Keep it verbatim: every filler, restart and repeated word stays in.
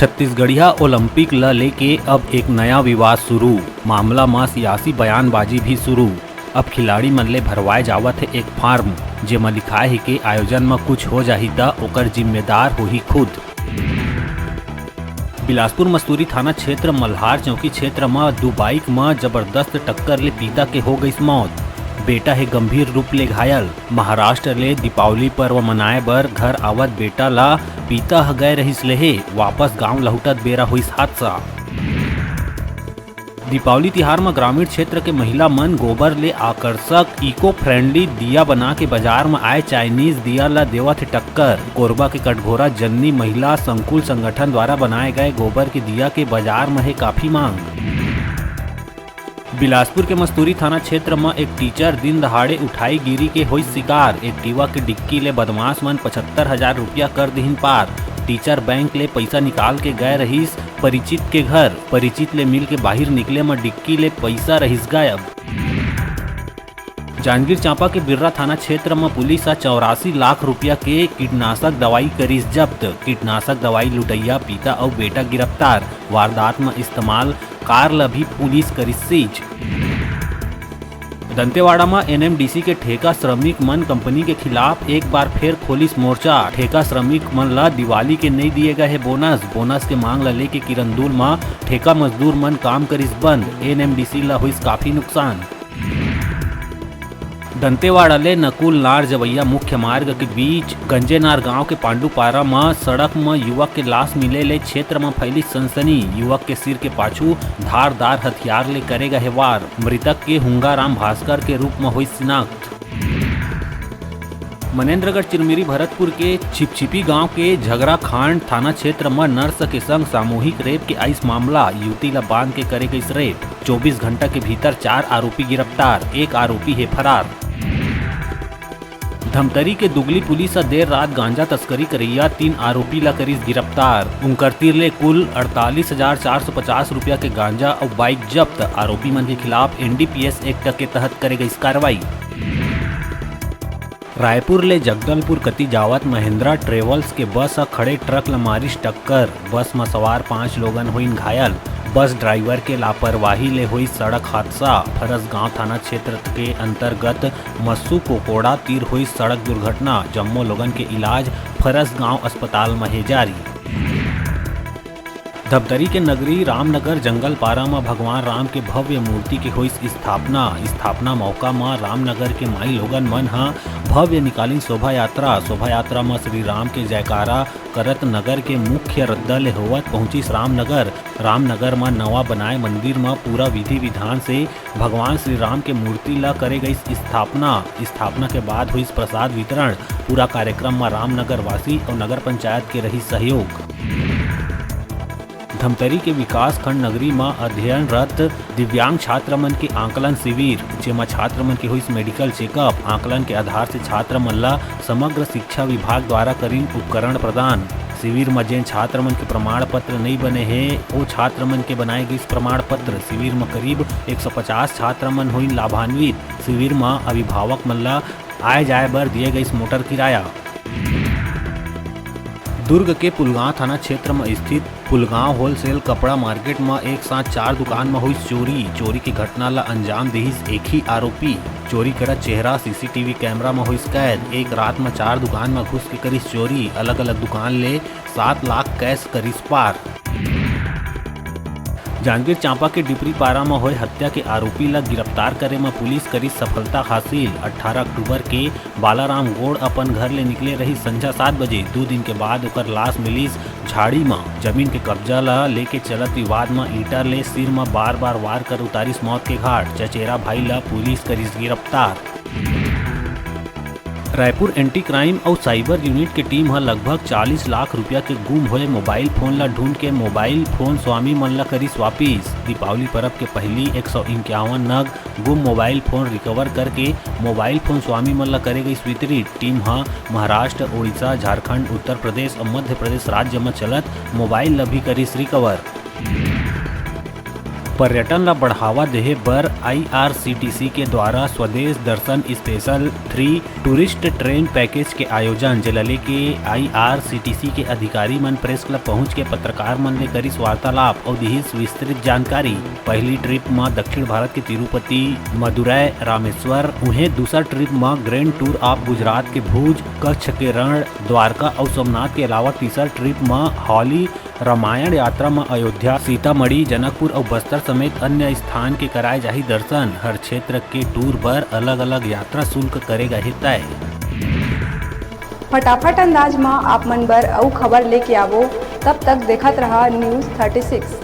छत्तीसगढ़िया Olympic ल लेके अब एक नया विवाद शुरू। मामला म सियासी बयानबाजी भी शुरू। अब खिलाड़ी मन ले भरवाए जावत हे एक फॉर्म, जेमा लिखाए हे के आयोजन म कुछ हो जाही त ओकर जिम्मेदार होही खुद। बिलासपुर मस्तूरी थाना क्षेत्र मल्हार चौकी क्षेत्र म दू बाइक म जबरदस्त टक्कर ले पीता के हो गइस मौत। बेटा हे गंभीर रूप ले घायल। महाराष्ट्र ले दीपावली पर्व मनाए बर घर आवत बेटा ला पीता ह गए रहिस लेहे, वापस गांव लहुटत बेरा होइस हादसा। दीपावली तिहार म ग्रामीण क्षेत्र के महिला मन गोबर ले आकर्षक इको फ्रेंडली दिया बना के बाजार म आए चाइनीज दिया ला देवत हे टक्कर। कोरबा के कटघोरा जन्नी महिला संकुल संगठन द्वारा बनाए गए गोबर के दिया के बाजार म हे काफी मांग। बिलासपुर के मस्तूरी थाना क्षेत्र म एक टीचर दिन दहाड़े उठाई गिरी के होइस शिकार। एक्टिवा के डिक्की ले बदमाश मन पचहत्तर हजार रुपया कर दिहिन पार। टीचर बैंक ले पइसा निकाल के गए रहिस परिचित के घर। परिचित ले मिल के बाहिर निकले म डिक्की ले पइसा रहिस गायब। जांजगीर चांपा के बिर्रा थाना क्षेत्र म पुलिस ह चौरासी लाख रुपया के कीटनाशक दवाई करिस जब्त। कीटनाशक दवाई लुटइया पिता अउ बेटा गिरफ्तार। वारदात म इस्तेमाल कार ल भी पुलिस करिस सीज। दंतेवाड़ा म एनएमडीसी के ठेका श्रमिक मन कंपनी के खिलाफ एक बार फेर खोलिस मोर्चा। ठेका श्रमिक मन ल दिवाली के नइ दिए गए हे बोनस। बोनस के मांग ल लेके किरंदुल म ठेका मजदूर मन काम करिस बंद। एनएमडीसी ल होइस काफी नुकसान। दंतेवाड़ा ले नकुल नार जवैया मुख्य मार्ग के बीच गंजेनार गांव के पांडुपारा म सड़क म युवक के लाश मिले ले क्षेत्र म फैलिस सनसनी। युवक के सिर के पाछू धारदार हथियार ले करे गए हे वार। मृतक के हुंगाराम भास्कर के रूप म होइस शिनाख्त। मनेंद्रगढ़ चिरमिरी भरतपुर के छिपछिपी गांव के झगराखांड थाना क्षेत्र म नर्स के संग सामूहिक रेप के आइस मामला। युवती ला बांध के करे गइस रेप। चौबीस घंटा के भीतर चार आरोपी गिरफ्तार, एक आरोपी हे फरार। धमतरी के दुगली पुलिस ह देर रात गांजा तस्करी करइया तीन आरोपी ला करिस गिरफ्तार। उंकर तीर ले कुल अड़तालीस हजार चार सौ पचास रुपया के गांजा अउ बाइक जब्त। आरोपी मन के खिलाफ एनडीपीएस एक्ट के तहत करे गइस कार्रवाई। रायपुर ले जगदलपुर कति जावत महिंद्रा ट्रेवल्स के बस ह खड़े ट्रक ल मारिस टक्कर। बस म सवार पांच लोगन होइन घायल। बस ड्राइवर के लापरवाही ले होइस सड़क हादसा। फरसगांव थाना क्षेत्र के अंतर्गत मस्सू कोकोड़ा तीर होइस सड़क दुर्घटना। जम्मो लोगन के इलाज फरसगांव अस्पताल म हे जारी। धमतरी के नगरी रामनगर जंगलपारा म भगवान राम के भव्य मूर्ति के होइस स्थापना। स्थापना मौका म रामनगर के माई लोगन मन ह भव्य निकालिन शोभा यात्रा। शोभा यात्रा म श्री राम के जयकारा करत नगर के मुख्य रद्दा ले होवत पहुंचिस रामनगर। रामनगर म नवा बनाए मंदिर म पूरा विधि विधान से भगवान श्री राम के मूर्ति ल करे गइस स्थापना। स्थापना के बाद होइस प्रसाद वितरण। पूरा कार्यक्रम म रामनगर वासी अउ नगर पंचायत के रहिस सहयोग। धमतरी के विकासखंड नगरी म अध्ययनरत दिव्यांग छात्र मन के आंकलन शिविर, जेमा छात्र मन के होइस मेडिकल चेकअप। आंकलन के आधार से छात्र मन ल समग्र शिक्षा विभाग द्वारा करिन उपकरण प्रदान। शिविर म जेन छात्र मन के प्रमाण पत्र नइ बने हे, ओ छात्र मन के बनाए गइस प्रमाण पत्र। शिविर म करीब एक सौ पचास छात्र मन होइन लाभान्वित। शिविर म अभिभावक मन ल आए जाए बर दिए गइस मोटर किराया। दुर्ग के पुलगांव थाना क्षेत्र म स्थित पुलगांव होलसेल कपड़ा मार्केट म एक साथ चार दुकान म होइस चोरी। चोरी के घटना ल अंजाम दिहिस एक ही आरोपी। चोरी करत चेहरा सीसीटीवी कैमरा म होइस कैद। एक रात म चार दुकान म घुस के करिस चोरी। अलग-अलग दुकान ले सात लाख कैश करिस पार। जांजगीर चांपा के डिपरी पारा म होए हत्या के आरोपी ल गिरफ्तार करे म पुलिस करिस सफलता हासिल। अट्ठारह अक्टूबर के बालाराम गोड़ अपन घर ले निकले रहिस संझा सात बजे। दू दिन के बाद ओकर लाश मिलिस झाड़ी म। जमीन के कब्जा ल लेके चलत विवाद म ईंटा ले सिर म बार-बार वार कर उतारिस मौत के घाट। चचेरा भाई ल पुलिस करिस गिरफ्तार। रायपुर एंटी क्राइम अउ साइबर यूनिट के टीम ह लगभग चालीस लाख रुपया के गुम होए मोबाइल फोन ल ढूंढ के मोबाइल फोन स्वामी मन ल करिस वापिस। दीपावली परब के पहिली एक सौ इक्यावन नग गुम मोबाइल फोन रिकवर करके मोबाइल फोन स्वामी मन ल करे गइस वितरित। टीम ह महाराष्ट्र, ओडिशा, झारखंड, उत्तर प्रदेश अउ मध्य प्रदेश राज्य म चलत मोबाइल ल भी करिस रिकवर। पर्यटन ला बढ़ावा देहे बर आईआरसीटीसी के द्वारा Swadesh Darshan special three tourist train package के आयोजन, जेला लेके आईआरसीटीसी के अधिकारी मन प्रेस क्लब पहुंच के पत्रकार मन ले करिस वार्तालाप अउ दिहिस विस्तृत जानकारी। पहली ट्रिप म दक्षिण भारत के तिरुपति, मदुरै, रामेश्वर, उहें दूसर ट्रिप म ग्रैंड टूर ऑफ गुजरात के भुज, कच्छ के रण, द्वारका अउ सोमनाथ के अलावा तीसर ट्रिप म हॉली रामायण यात्रा म अयोध्या, सीतामढ़ी, जनकपुर अउ बस्तर समेत अन्य स्थान के कराए जाही दर्शन। हर क्षेत्र के टूर बर अलग-अलग यात्रा शुल्क करे गे हे तय। फटाफट अंदाज म आप मन बर अउ खबर लेके आवो, तब तक देखत रहा न्यूज़ थर्टी सिक्स।